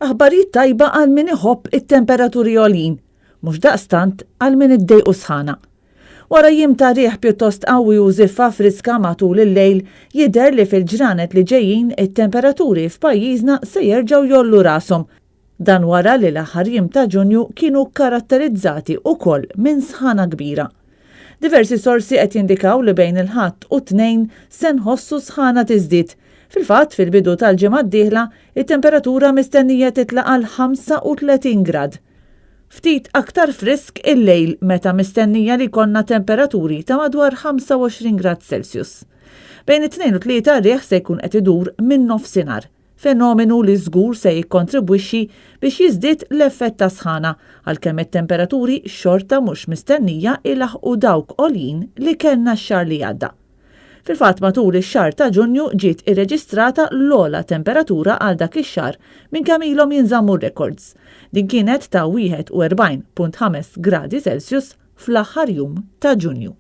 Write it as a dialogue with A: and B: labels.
A: Aħbarijiet tajba għal min iħobb it-temperaturi għoljin, mhux daqstant għal min iddejqu sħana. Wara jiem ta' riħ pjuttost qawwi u żiffa friska matul il-lejl, jidher li fil-ġranet li ġejjin it-temperaturi f'pajjiżna se jerġgħu jgħollu rashom. Dan wara li l-aħħar jiem ta' Ġunju kienu kkaratterizzati ukoll minn sħana kbira. Diversi sorsi qed jindikaw li bejn il-Ħadd u t-Tnejn se nħossu s-sħana tiżdied. Fil-fatt, fil-bidu tal-ġimgħa d-dieħla, it-temperatura mistennija titla' għal 35 grad. Ftit aktar frisk il-lejl meta mistennija li jkollna temperaturi ta' madwar 25 grad Celsius. Bejn it-Tnejn u t-Tlieta r-riħ se jkun qed idur min-Nofsinhar. Fenomenu li żgur se jikkontribwixxi biex jiżdied l-effett ta' sħana, għalkemm it-temperaturi xorta mhux mistennija ilaħħqu dawk għoljin li kellna x-xahar li għadda. Fil-fatt matul ix-xahar ta' Ġunju ġiet irreġistrata l-ogħla temperatura għal dak ix-xahar minn kemm ilhom jinżammu r-rekords. Din kienet ta' 41.5 gradi Celsius fl-aħħar jum ta' Ġunju.